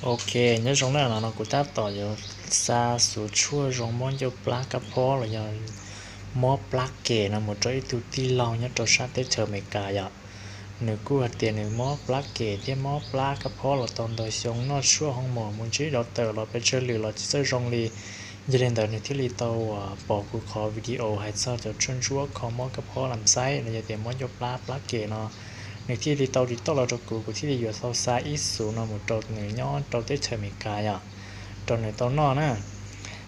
Ok, nyob zoo na, no kuv tab tom yuav xa xuv tshuaj zoo mob ncauj plab kab phob los yog mob plab kem no mus rau ib tug tij laug nyob rau sab teb chaws Amelikas yom. Nws kuj hais tias nws mob plab kem thiab mob plab kab phob los tau ntau xyoo, noj tshuaj hoo mom mus ntsib dov tawm los pes tsawg lwm los tsis txawj zoo li. Yog li ntawd nws thiaj li tau pom kuv qhov video hais txog cov tshuaj ntsuab kho mob kab phob lam xaib los yog tias mob ncauj plab plab kem no. Nws thiaj li tau tiv toj los rau kuv, kuv thiaj li yuav tau xa ib xuv no mus rau nws nyob rau teb chaws Amelikas yom, rau nws tau noj na.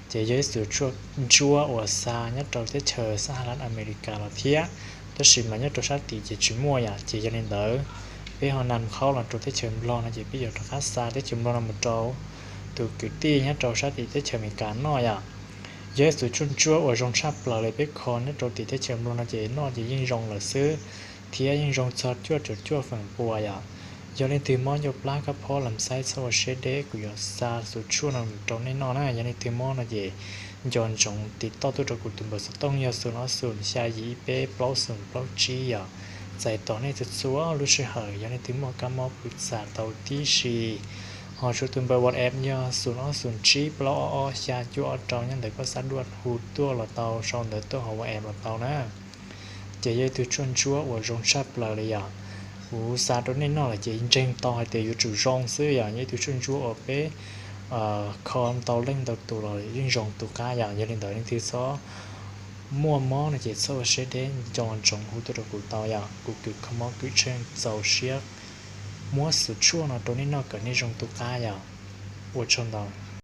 Ces yog ib xuv tshuaj ntsuab uas xa nyob rau teb chaws sahab lab Amelikas los thiab, tab sis mas nyob rau sab tid ces tsis muaj yom. Ces yog li ntawd peb ho nam qhaub los rau teb chaws Nplog no ces peb yuav rov qab xa teb chaws Nplog no mus rau tus kwv tij nyob rau sab tim teb chaws Amelikas noj yom. Yog ib xuv tshuaj ntsuab uas zoo tshaj plaws li, peb kho nyob rau tim teb chaws Nplog no ces noj ces yeej zoo lawm xwb, thiab yeej zoo txog cuaj caum cuaj feem pua yom. Yog leej twg mob ncauj plab kab phob lam xaib txhob ua siab deb, kuv yuav xa xuv tshuaj no mus rau nej noj na. Yog leej twg mob no ces nco ntsoov tiv toj tuaj rau kuv tus npawb xov tooj yog xoom ob xoom xya yim ib peb plaub xoom plaub tsib yom. Txais tos nej txhua txhua lub sij hawm yog leej twg muaj kab mob pw txas tau tib si. Ho tshuav tus npawb WhatsApp yog xoom ob xoom tsib plaub ob ob xya cuaj ob rau, nyob ntawm koj xav dua hu tuaj los tau, sau ntawv tuaj hauv WhatsApp los tau na. Ces yog ib tug tshuaj ntsuab uas zoo tshaj plaws li yom. Kuv xa rau nej noj lawm ces ntseeg tau hais tias yuav tsum zoo xwb yom. Yog ib tug tshuaj ntsuab uas peb kho ntau leej ntau tus los yeej zoo tu qab yom. Yog li ntawd leej twg txhob muaj mob no ces txhob ua siab deb, nco ntsoov hu tuaj rau kuv tau yom. Kuv kws kho mob kws tsheej txaus siab muab xuv tshuaj no rau nej noj kom nej zoo tu qab yom. Ua tsaug ntau.